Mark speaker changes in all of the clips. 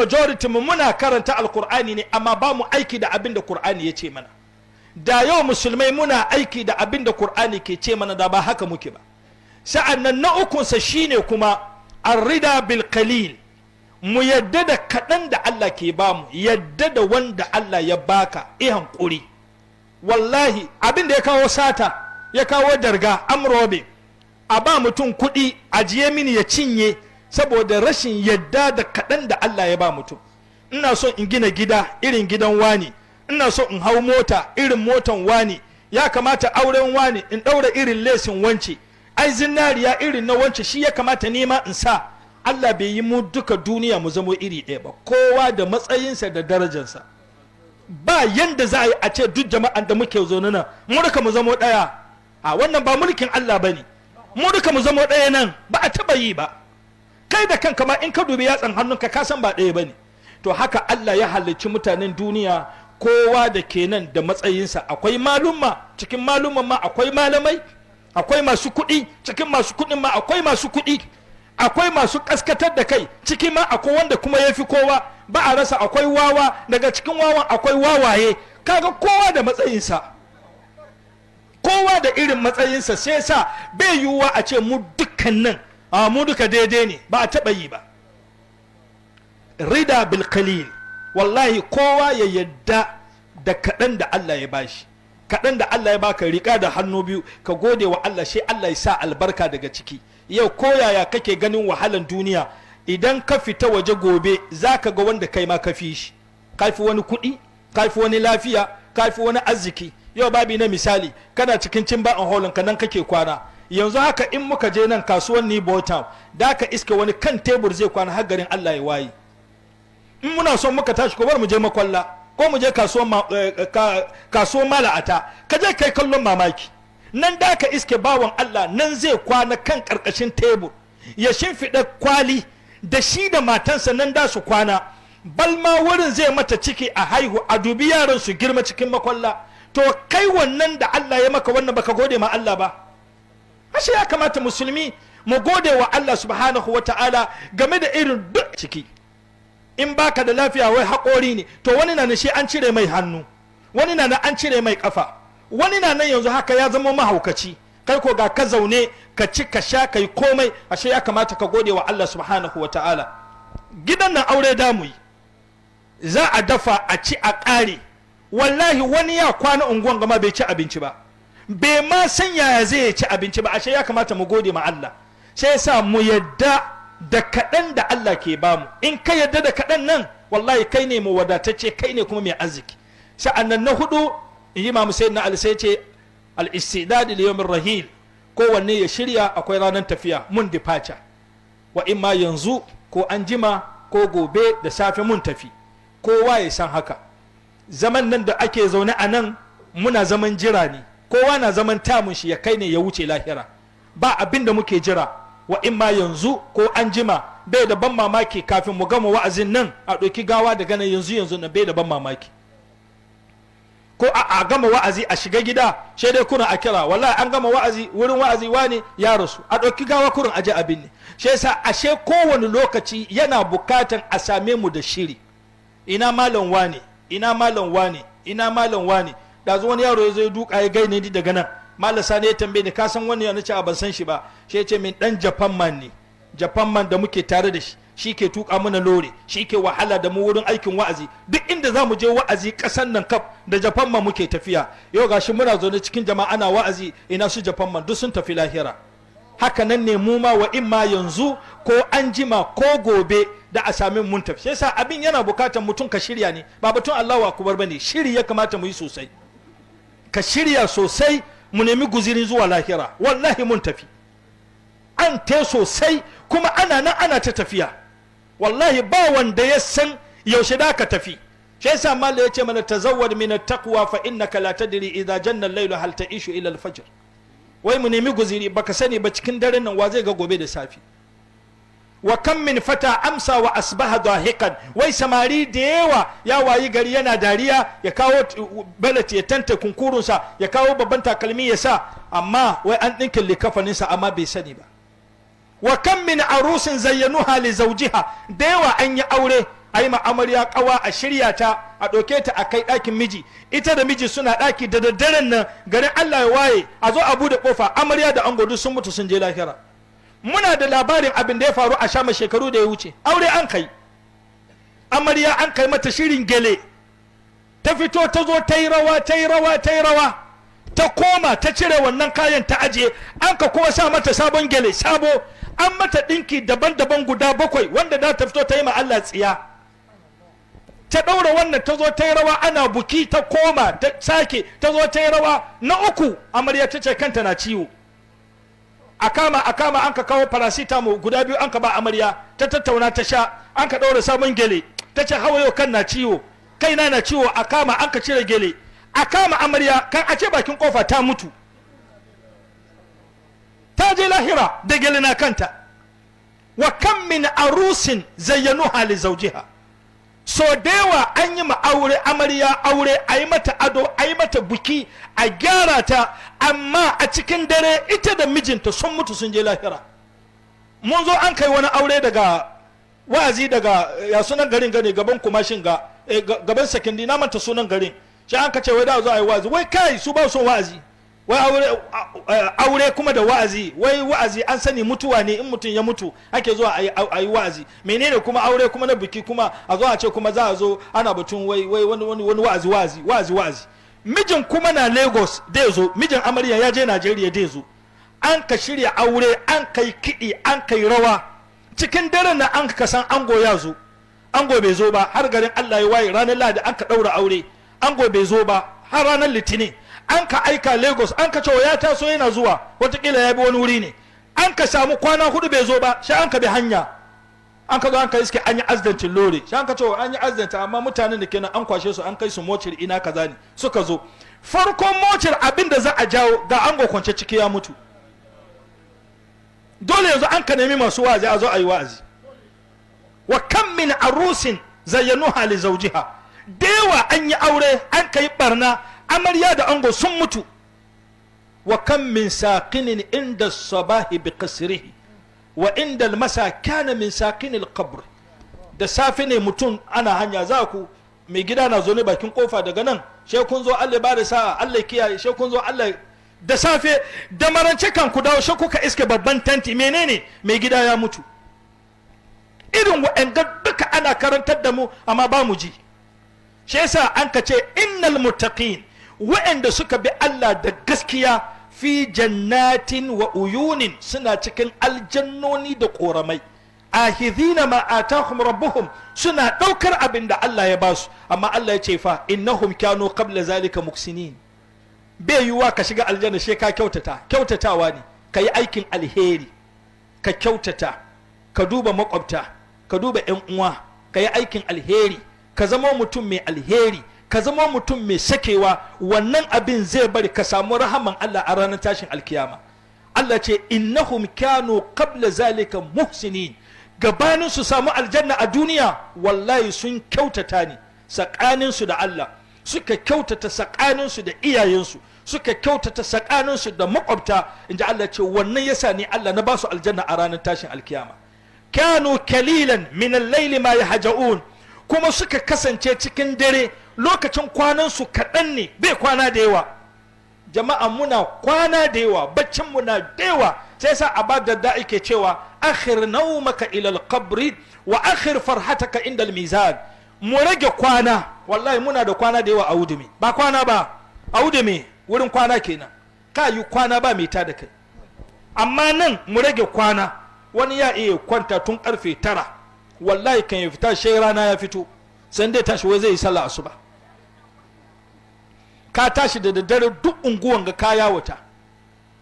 Speaker 1: Majority mu muna karanta Alkur'ani ne, amma ba mu aiki da abin da Kur'ani ya ce mana. Da yau Musulmai muna aiki da abin da Kur'ani ke ce mana, da ba haka muke ba. Sa'an nan na ukunsa shine kuma الرضا بالقليل, mu yadda da kaɗan da Allah ke bamu, yadda da wanda Allah ya baka, i hankuri. Wallahi abin da ya kawo sata, ya kawo darga, amrobe, a ba mutum kuɗi, ajiye mini, ya cinye, saboda rashin yadda da kaɗan da Allah ya ba mutum. Ina so in gina gida irin gidan wani, ina so in hau mota irin motan wani, ya kamata auren wani in ɗaura irin lesin wance, ai zinariya irin na wance shi ya kamata nima in sa. Allah bai yi mu duka duniya mu zamo iri ɗaya ba. Kowa da matsayinsa da darajarsa. Ba yanda za a yi a ce duk jama'an da muke zaune nan mu duka mu zamo ɗaya. A wannan ba mulkin Allah ba ne. Mu duka mu zamo ɗaya nan, ba a taɓa yi ba. Kai da kanka ma in ka dubi yatsan hannunka, ka san ba ɗaya ba ne. To haka Allah ya halicci mutanen duniya, kowa da kenan da matsayinsa. Akwai malumma, cikin malumman ma akwai malamai, akwai masu kuɗi, cikin masu kuɗin ma akwai masu kuɗi, akwai masu kaskatar da kai, ciki ma akwai wanda kuma ya fi kowa. Ba a rasa akwai wawa, daga cikin wawan akwai wawaye. Kaga kowa da matsayinsa, kowa da irin matsayinsa. Sai sa bai yiwuwa a ce mu dukkan nan a mu duka daidai ne, ba a taɓa yi ba. رضا بالقليل, wallahi kowa ya yadda da kaɗan da Allah ya bashi. Kaɗan da Allah ya baka, riƙa da hannu biyu, ka gode wa Allah, sai Allah ya sa albarka daga ciki. Yau ko yaya kake ganin wahalan duniya, idan ka fita waje gobe za ka ga wanda kai ma ka fi shi, ka fi wani kuɗi, ka fi wani lafiya, ka fi wani arziki. Yau babi na misali, kana cikin cimba an ka nan kake kwana. Yanzu haka in muka je nan kasuwan New Town, da ka iske wani kan tebur zai kwana har garin Allah ya waye. In muna son muka tashi, ko bar mu je Makwalla, ko mu je kasuwan Mala'ata, ka je kai kallon mamaki. Nan da ka iske bawan Allah nan zai kwana kan karkashin tebur, ya shimfiɗa kwali, da shi da matansa nan da su kwana. Balma wurin zai mata ciki, a haihu, a dubi yaran su girma cikin Makwalla. To kai wannan da Allah ya maka wannan, baka gode ma Allah ba? Ashe ya kamata Musulmi mu gode wa Allah سبحانه وتعالى game da irin duk ciki. In baka da lafiya, wai haƙori ne, to wani na shi an cire mai hannu, wani na an cire mai kafa, wani na nan yanzu haka ya zama mahaukaci. Kai ko ga ka zaune, ka ci, ka sha, kai komai. Ashe ya kamata ka gode wa Allah سبحانه وتعالى. Gidan nan aure damu yi, za a dafa a ci a ƙare. Wallahi wani ya kwana unguwan gama bai ci abinci ba, bai ma san yaya zai ci abinci ba. Ashe ya kamata mu gode ma Allah. Sai yasa mu yadda da kaɗan da Allah ke bamu. In ka yadda da kaɗan nan, wallahi kai ne mu wadatacce, kai ne kuma mai arziki. Sa'annan na hudu, in yi Mamu Sayyidina Ali, sai ce الاستعداد ليوم الرحيل. Kowanne ya shirya, akwai ranar tafiya, mun departure, wa in ma yanzu ko an jima ko gobe da safe mun tafi. Kowa ya san haka. Zaman nan da ake zaune a nan, muna zaman jira ne. Kowa na zaman tamun shi ya kai ne ya wuce lahira. Ba abin da muke jira, wa in ma yanzu ko an jima. Bai da ban mamaki kafin mu gama wa'azin nan a ɗauki gawa daga nan yanzu yanzu nan, bai da ban mamaki. Ko a gama wa'azi a shiga gida, sai dai kuna a kira, wallahi an gama wa'azi, wurin wa'azi wani ya rasu, a ɗauki gawa kurin aje abin ne. Shi yasa ashe kowane lokaci yana bukatan a same mu da shiri. Ina malam wani, ina malam wani, ina malam wani? Da wani yaro ya zo ya duka ya gaine ni daga nan. Malam Sani ya tambaye ni, "Ka san wani?" Ya nace, "A ban san shi ba." Shi ya ce min dan Japan man ne, Japan man da muke tare da shi, shi ke tuka mana lore, shi ke wahala da mu wurin aikin wa'azi. Duk inda za mu je wa'azi kasan nan kaf, da Japan man muke tafiya. Yau gashi muna zaune cikin jama'a ana wa'azi, ina su Japan man? Duk sun tafi lahira. Haka nan ne mu ma, wa in ma yanzu ko an jima ko gobe da a sami mun tafi. Sai sa abin yana bukatar mutum ka shirya ne, ba batun الله أكبر bane. Shiri ya kamata mu yi sosai, ka shirya sosai, mu nemi guziri zuwa lahira. Wallahi mun tafi, an te sosai, kuma ana nan ana ta tafiya. Wallahi ba wanda ya san yaushe da ka tafi. Shi yasa mallam ya ce mana: تزود من التقوى فإنك لا تدري إذا جن الليل هل تعيش إلى الفجر. Wai mu nemi guziri, baka sani ba cikin daren nan wa zai ga gobe da safi. وكم من فتى أمسى وأصبح ضاحكا. Wai samari da yawa ya wayi gari yana dariya, ya kawo belt ya tante kunkurunsa, ya kawo babban takalmi ya sa, amma wai an ɗinkin likafaninsa, amma bai sani ba. وكم من عروس زينوها لزوجها. Da yawa an yi aure. A yi amarya kawa, a shirya ta, a ɗauke ta a kai ɗakin miji. Ita da miji suna ɗaki da daddaren nan, garin Allah ya waye, a zo a buɗe ƙofa, amarya da ango duk sun mutu, sun je lahira. Muna da labarin abin da ya faru a Shama shekaru da ya wuce. Aure an kai, amarya an kai mata shirin gele, ta fito, ta zo ta yi rawa, ta yi rawa, ta yi rawa, ta koma ta cire wannan kayan ta ajiye. An ka kuma sa mata sabon gele sabo, an mata ɗinki daban-daban guda bakwai wanda da ta fito ta yi ma Allah tsiya. Ta ɗaura wannan, ta zo ta yi rawa, ana buki, ta koma ta sake, ta zo ta yi rawa na uku. Amarya ta ce kanta na ciwo, a kama, a kama. An ka kawo paracetamol guda biyu, an ka ba amarya, ta tattauna ta sha. An ka ɗaura sabon gele. Ta ce hawa yau kan na ciwo, kaina na ciwo, a kama. An ka cire gele, a kama amarya. Kan a ce bakin kofa, ta mutu, ta je lahira da gele na kanta. Wa kam min arusin zayyanuha li zawjiha. So da yawa an yi ma aure, amarya aure, a yi mata ado, a yi mata buki, a gyara ta, amma a cikin dare ita da mijinta sun mutu, sun je lahira. Mun zo an kai wani aure daga wa'azi daga ya sunan garin gane gaban kumashin ga gaban Sekondi, na manta sunan garin shi. An ka ce wai da zo a yi wa'azi. Wai kai, su ba son wa'azi, wai aure, aure kuma da wa'azi? Wai wa'azi an sani mutuwa ne, in mutum ya mutu ake zuwa a yi wa'azi. Menene kuma aure kuma na biki kuma a zo a ce kuma za a zo ana batun wai wani wa'azi, wa'azi, wa'azi, wa'azi? Mijin kuma na Lagos dai zo, mijin amarya ya je Najeriya dai zo. An ka shirya aure, an kai kiɗi, an kai rawa. Cikin daren na an ka san ango ya zo, ango bai zo ba har garin Allah ya waye. Ranar Lahadi an ka ɗaura aure, ango bai zo ba har ranar Litinin. An ka aika Lagos, an ka cewa ya taso yana zuwa, watakila ya bi wani wuri ne. An ka samu kwana 4 bai zo ba. Sai an ka bi hanya, an ka zo an ka iske an yi accidentin lori. Sai an ka cewa an yi accident, amma mutanen da kenan an kwashe su, an kai su mortuary ina kaza ne. Suka zo farkon mortuary, abin da za a jawo, ga ango kwance ciki ya mutu. Dole yanzu an ka nemi masu wa'azi, a zo a yi wa'azi. Wa kam min arusin zayyanuha li zawjiha. Da yawa an yi aure, an kai barna, amarya da ango sun mutu. Wa kam min saqinin inda sabahi bi qasrihi wa inda almasa kana min saqinil qabr. Da safe ne mutum ana hanya za ku, mai gida na zo ne bakin kofa daga nan, sai kun zo, Allah ba da sa'a, Allah kiyaye, sai kun zo, Allah. Da safe da marance kan ku dawo, sai kuka iske babban tanti. Menene? Mai gida ya mutu. Irin wa'anga duka ana karantar da mu, amma ba mu ji. Shi yasa an ka ce innal muttaqin, wa'anda suka bi Allah da gaskiya, fi jannatin wa uyunin, suna cikin aljannoni da koramai, akhidhina ma atahum rabbuhum, suna daukar abin da Allah ya basu. Amma Allah ya ce fa innahum kanu qabla zalika muhsinin. Bai yiwuwa ka shiga aljanna sai ka kyautata. Kyautatawa ne ka yi aikin alheri, ka kyautata, ka duba makwabta, ka duba yan uwa, ka yi aikin alheri, ka zama mutum mai alheri, ka zama mutum mai sakewa. Wannan abin zai bari ka samu rahaman Allah a ranar tashin alkiyama. Allah ce innahum kanu qabla zalika muhsinin. Gabanin su samu aljanna a duniya, wallahi sun kyautata ne tsakaninsu da Allah, suka kyautata tsakaninsu da iyayensu, suka kyautata tsakaninsu da makwabta. Inji Allah ce wannan yasa ne Allah na ba su aljanna a ranar tashin alkiyama. Kanu kalilan min al-layli ma yahja'un, kuma suka kasance cikin dare lokacin kwanan su kaɗan ne, bai kwana da yawa. Jama'a, muna kwana da yawa, baccin mu na da yawa. Sai sa Abu Darda yake cewa akhir naumaka ila al-qabri wa akhir farhataka inda al-mizan. Mu rage kwana. Wallahi muna da kwana da yawa a Wudumi. Ba kwana ba a Wudumi, wurin kwana kenan, ka yi kwana ba mai ta da kai. Amma nan mu rage kwana. Wani ya iya kwanta tun karfe 9, wallahi kan ya fita shi rana ya fito, sai dai tashi wai zai yi sallah asuba. Ka tashi da daddare, duk unguwan ga kaya wata,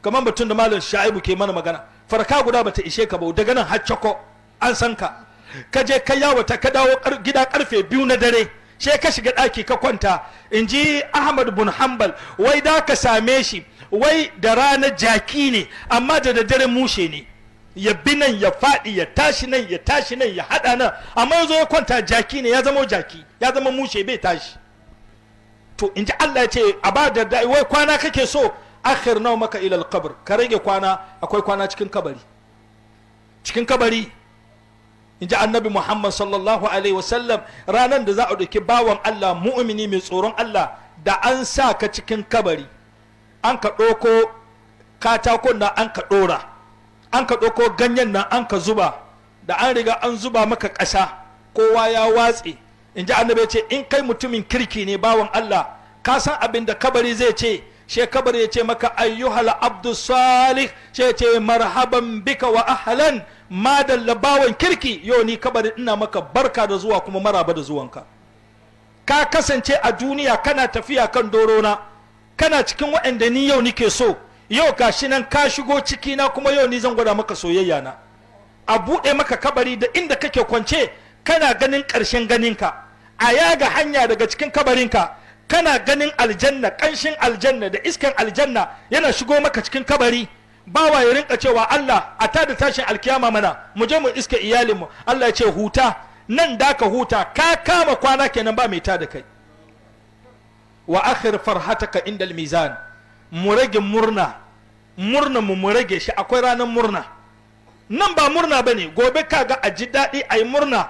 Speaker 1: kamar batun da Malam Sha'ibu ke mana magana, farka guda bata ishe ka ba, daga nan har Cako an san ka. Ka je ka yawata, ka dawo gida karfe 2 na dare, sai ka shiga ɗaki ka kwanta. In ji Ahmad bin Hanbal, wai da ka same shi wai da rana jaki ne, amma da daddare mushe ne. Ya bi nan ya faɗi, ya tashi nan, ya tashi nan, ya haɗa nan, amma ya zo ya kwanta, jaki ne, ya zama jaki, ya zama mushe, bai tashi. To, in ji Allah ya ce a ba da wai kwana kake so, akhir naumaka ila alqabr, ka rage kwana, akwai kwana cikin kabari, cikin kabari. In ji Annabi Muhammad sallallahu alaihi wasallam, ranar da za a ɗauki bawan Allah mu'mini mai tsoron Allah da an sa ka cikin kabari, an ka ɗauko katakon nan an ka ɗora, an ka ɗauko ganyen nan an ka zuba, da an riga an zuba maka ƙasa, kowa ya watse. In ji Annabi ya ce, in kai mutumin kirki ne, bawan Allah, ka san abin da kabari zai ce? She kabari ya ce maka, "Ayyuhal abdu salih." She ce, "Marhaban bika wa ahlan." Madalla, bawan kirki, yau ni kabari ina maka barka da zuwa kuma maraba da zuwanka. Ka kasance a duniya kana tafiya kan dorona, kana cikin waɗanda ni yau nike so. Yau gashi nan ka shigo ciki na, kuma yau ni zan gwada maka soyayya na. A buɗe maka kabari da inda kake kwance, kana ganin ƙarshen ganinka. A yaga hanya daga cikin kabarinka, kana ganin aljanna, ƙanshin aljanna da iskan aljanna yana shigo maka cikin kabari. Bawa ya rinka cewa, "Allah, a tada tashin alkiyama mana, mu je mu iska iyalinmu." Allah ya ce, "Huta nan, da ka huta, ka kama kwana kenan, ba mai tada kai." Wa akhir farhataka inda mizan. Mu rage murna, murna mu, mu rage shi. Akwai ranar murna. Nan ba murna bane. Gobe kaga a ji daɗi, a yi murna.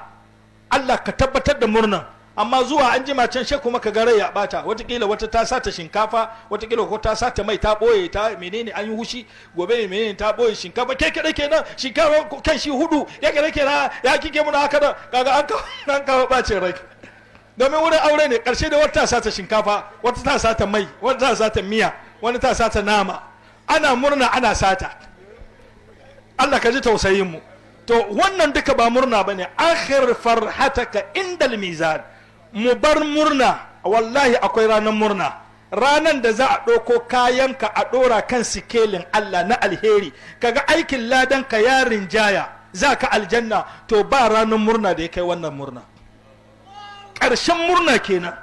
Speaker 1: Allah ka tabbatar da murnan. Amma zuwa an jima can, she kuma ka ga rai ya bata. Watakila wata ta sata shinkafa, watakila ko ta sata mai, ta boye, ta menene, an yi hushi. Gobe ne menene, ta boye shinkafa, ke kada kenan, shinkafa kan shi hudu ya kada kenan. Ya kike muna haka? Da kaga an kawo bacin rai, domin wurin aure ne. Karshe da wata ta sata shinkafa, wata ta sata mai, wata ta sata miya, wani ta sata nama. Ana murna ana sata. Allah ka ji tausayin mu. To, wannan duka ba murna bane. Akhir farhataka indal mizan. Mu bar murna. Wallahi akwai ranar murna, ranan da za a ɗauko kayanka a ɗora kan sikelin Allah na alheri, kaga aikin ladanka ya rinjaya, za ka aljanna. To, ba ranar murna da ya kai wannan murna. Ƙarshen murna kenan,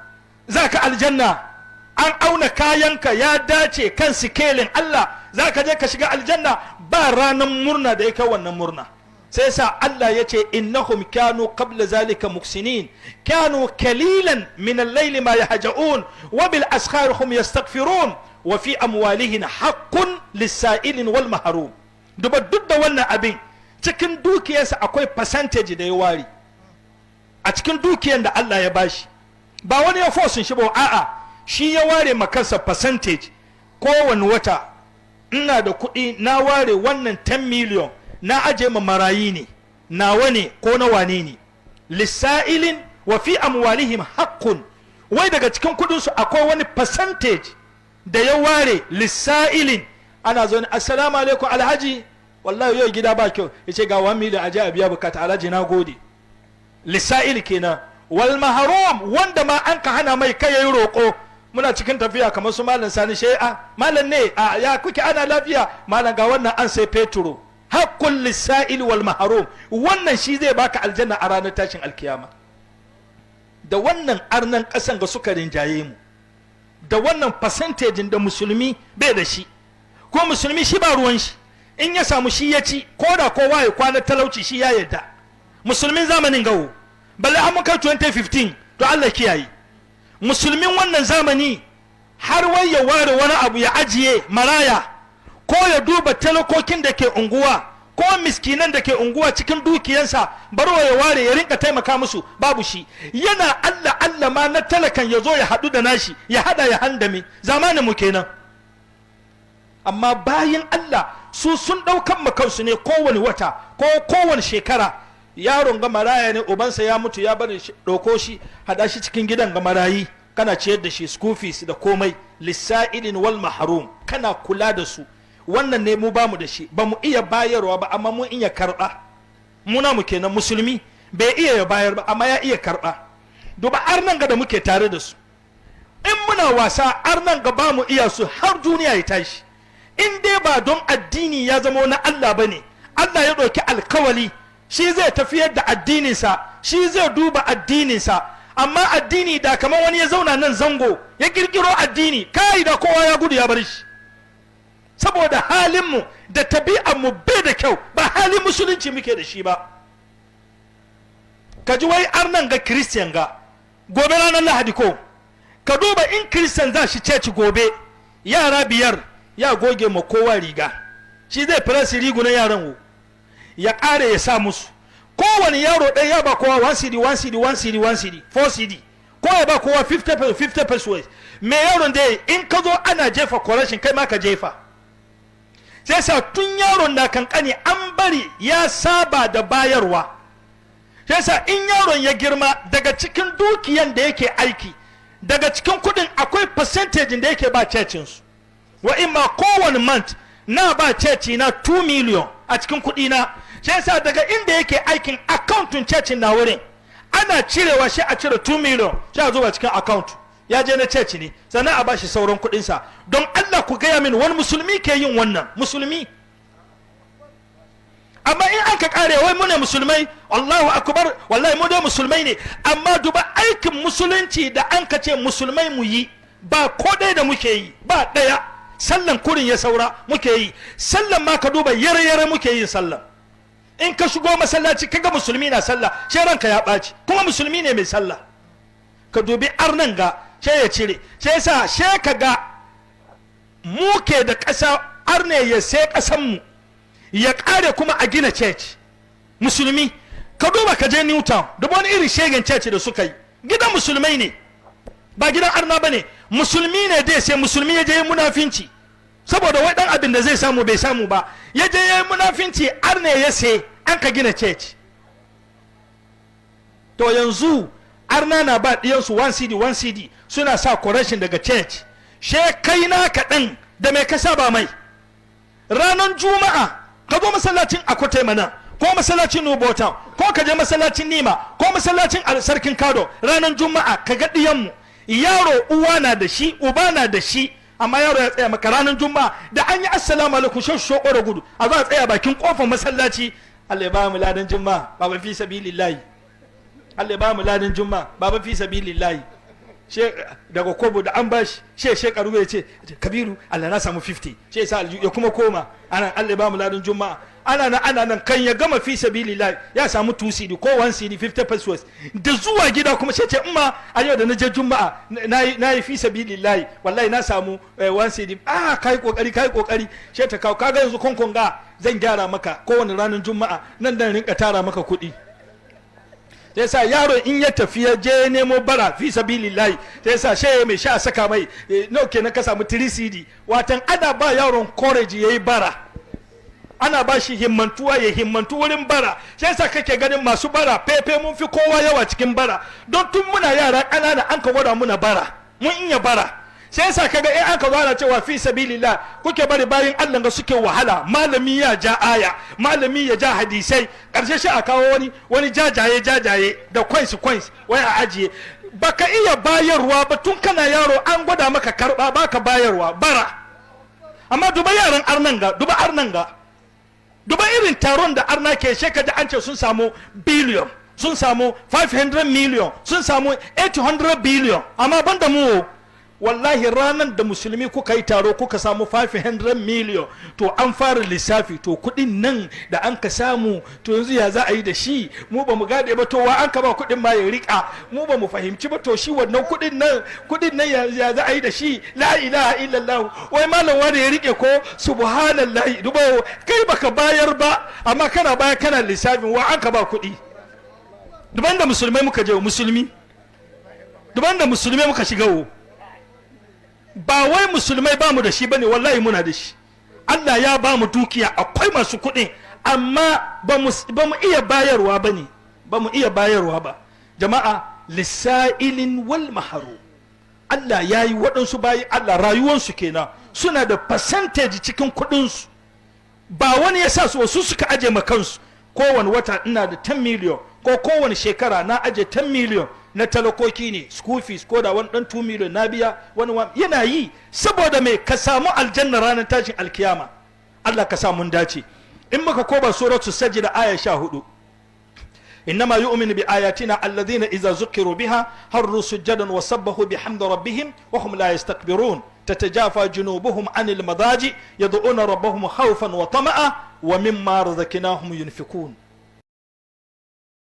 Speaker 1: za ka aljanna, an auna kayanka ya dace kan sikelin Allah, za ka je ka shiga aljanna. Ba ranar murna da ya kai wannan murna. Sai sa Allah ya ce, "Innahum kanu qabla zalika muhsinin, kanu kalilan min al-layli ma yahja'un, wa bil ashar hum yastaghfirun, wa fi amwalihim haqqun lis-sa'ilin wal mahrum." Duba, duk da wannan abin, cikin dukiyarsa akwai percentage da ya ware a cikin dukiyar da Allah ya bashi. Ba wani ya force shi ba, a'a, shi ya ware ma kansa percentage. Kowane wata ina da kuɗi, na ware wannan 10 million, na aje ma marayi ne, nawa ne ko na wane ne. Lissa'ilin wa fi amwalihim haqqun. Wai daga cikin kudin su akwai wani percentage da ya ware lissa'ilin. Ana zo ne, "Assalamu alaikum alhaji, wallahi yau gida ba kyau." Yace, "Ga 1 million, aje a biya bukata." "Alhaji, na gode." Lissa'il kenan. Wal mahrum, wanda ma an ka hana mai kai yayi roko. Muna cikin tafiya kamar su Malam Sani shay'a, "Malam ne a ya kuke, ana lafiya? Malam, ga wannan, an sai petro." Haqqul lisa'il wal mahrum. Wannan shi zai baka aljanna a ranar tashin alkiyama. Da wannan arnan kasan ga suka rinjaye mu da wannan percentage da musulmi bai da shi. Ko musulmi shi ba ruwan shi, in ya samu shi ya ci, ko da kowa ya kwana talauci shi ya yarda. Musulmin zamanin gawo, balle an muka 2015. To, Allah kiyaye. Musulmin wannan zamani, har wai ya ware wani abu ya ajiye maraya, ko ya duba talakokin da ke unguwa ko miskinan da ke unguwa, cikin dukiyansa barwa ya ware ya rinka taimaka musu, babu shi. Yana Allah Allah ma na talakan ya zo ya haɗu da nashi, ya hada ya handame. Zamanin mu kenan. Amma bayan Allah su sun ɗaukan kansu ne, kowane wata ko kowane shekara, yaron ga maraya ne, ubansa ya mutu ya bari, ɗauko shi, haɗa shi cikin gidan ga marayi, kana ciyar da shi, school fees da komai. Lissa'ilin wal mahrum, kana kula da su. Wannan ne mu bamu da shi. Ba mu iya bayarwa ba, amma mun iya karɓa. Muna mu kenan. Musulmi bai iya ya bayar ba, amma ya iya karɓa. Duba arnan ga da muke tare da su. In muna wasa, arnan ga ba mu iya su har duniya ya tashi, in dai ba don addini ya zama na Allah ba ne. Allah ya ɗauki alkawali, shi zai tafiyar da addininsa, shi zai duba addininsa. Amma addini da kamar wani ya zauna nan zango ya kirkiro addini kai, da kowa ya gudu ya bar shi, saboda halinmu da tabi'anmu bai da kyau. Ba halin musulunci muke da shi ba. Ka ji wai arnan ga, Christian ga, gobe ranar Lahadi, ko ka duba in Christian za shi ceci gobe, yara 5 ya goge ma kowa riga. Shi zai press rigunan yaran wo, ya ƙare ya sa musu. Kowane yaro ɗaya ya ba kowa 1 cedi, 1 cedi, 1 cedi, 1 cedi, 4 cedi, ko ya ba kowa 50 50 pesewas. Me yaron da in ka zo ana jefa correction, kai ma ka jefa. Sai sa tun yaron na kankani an bari ya saba da bayarwa. Sai sa in yaron ya girma, daga cikin dukiyan da yake aiki, daga cikin kudin, akwai percentage da yake ba churchinsu. Wa imma kowane month na ba church na 2 million a cikin kudi na. Sai sa daga inda yake aikin, accountin church na wurin, ana cirewa, shi a cire 2 million, shi a zuba cikin account, ya je na church ne, sannan a bashi sauran kudinsa. Don Allah ku gaya min, wani musulmi ke yin wannan? Musulmi. Amma in an ka kare, wai mu ne musulmai. Allahu akbar! Wallahi mu dai musulmai ne, amma duba aikin musulunci da an ka ce musulmai mu yi, ba ko ɗaya da muke yi, ba ɗaya. Sallan kurin ya saura muke yi. Sallan ma ka duba, yare yare muke yin sallan. In ka shigo masallaci kaga musulmi na sallah, sai ranka ya ɓaci, kuma musulmi ne mai sallah. Ka dubi arnan ga sai ya cire. Sai sa sai ka ga mu ke da ƙasa, arne ya sai ƙasanmu ya ƙare, kuma a gina church. Musulmi, ka duba, ka je Newtown, duba wani irin shegen church da suka yi. Gidan musulmai ne, ba gidan arna ba ne. Musulmi ne dai, sai musulmi ya je munafinci, saboda wai dan abin da zai samu bai samu ba, ya je ya yi munafinci, arne ya sai an ka gina church. To yanzu arna na ba ɗiyansu 1 cedi, 1 cedi, suna sa correction daga church. She kai na kaɗan da mai ka saba mai. Ranar Juma'a ka zo masallacin Akwate mana, ko masallacin Nubotown, ko ka je masallacin Nima, ko masallacin Sarkin Kado, ranar Juma'a ka ga ɗiyanmu. Yaro, uwa na da shi, uba na da shi, amma yaro ya tsaya maka ranar Juma'a, da an yi "Assalamu alaikum", shan shoko da gudu, a zo a tsaya bakin kofar masallaci. "Allah ya ba mu ladan Juma'a, baba, fi sabilillahi. Allah ya ba mu ladan Juma'a, baba, fi sabilillahi." She daga kobo da an bashi, she karu ya ce, "Kabiru, Allah na samu 50." She sa ya kuma koma ana, "Allah ya ba mu ladan Juma'a." Ana nan, ana nan, kan ya gama fi sabilillahi ya samu 2 cedi ko 1 cedi 50 pesewas. Da zuwa gida kuma sai ce, "Umma, a yau da na je Juma'a na yi fi sabilillahi, wallahi na samu 1 cedi." "Ah, kai kokari, kai kokari." She ta kawo, "Kaga yanzu konkon ga zan gyara maka, kowane ranar Juma'a nan dan rinka tara maka kuɗi." Sai sa yaro in ya tafi ya je nemo bara fi sabilillahi, sai sa she mai sha saka mai, "Nawa kenan ka samu?" 3 cedi. Watan ana ba yaron courage yayi bara, ana ba shi himmantuwa ya himmantu wurin bara. Sai sa kake ganin masu bara fefe, mun fi kowa yawa cikin bara, don tun muna yara ƙanana an ka gwada muna bara, mun iya bara. Sai sa kaga in aka zo cewa fi sabilillah, kuke bari bayin Allah ga suke wahala. Malami ya ja aya, malami ya ja hadisai, karshe shi a kawo wani jajaye jajaye da coins coins wai a ajiye. Baka iya bayarwa ba, tun kana yaro an gwada maka karba, baka bayarwa, bara. Amma duba yaran arnan ga, duba arnan ga, duba irin taron da arna ke, sheka da an ce sun samu billion, sun samu 500 million, sun samu 800 billion. Amma banda mu, wallahi ranar da musulmi kuka yi taro kuka samu 500 million, to an fara lissafi, to kudin nan da an ka samu, to yanzu ya za a yi da shi? Mu ba mu gade ba, to wa an ka ba kudin ma ya rika? Mu ba mu fahimci ba. To shi wannan kudin nan ya za a yi da shi? La ilaha illallah! Wai malam wani ya rike ko? Subhanallahi! Dubo, kai baka bayar ba, amma kana baya kana lissafin wa an ka ba kudi. Duban da musulmai muka je, musulmi, duban da musulmai muka shiga wo. Ba wai musulmai ba mu da shi bane, wallahi muna da shi. Allah ya ba mu dukiya, akwai masu kuɗin, amma ba mu iya bayarwa ba ne, ba mu iya bayarwa ba. Jama'a, lissa'ilin wal mahrum. Allah ya yi waɗansu bayi Allah, rayuwansu kenan, suna da percentage cikin kuɗinsu. Ba wani ya sa su, wasu suka aje ma kansu, kowane wata ina da 10 million, ko kowane shekara na aje 10 million na talakoki ne, school fees, ko da wani dan 2 million na biya wani. Yana yi saboda mai ka samu aljanna ranar tashin alkiyama. Allah ka sa mun dace. In muka koba suratu Sajda, aya 14, إنما يؤمن بآياتنا الذين إذا ذكروا بها خروا سجدا وسبحوا بحمد ربهم وهم لا يستكبرون. تتجافى جنوبهم عن المضاجع يدعون ربهم خوفا وطمعا ومما رزقناهم ينفقون.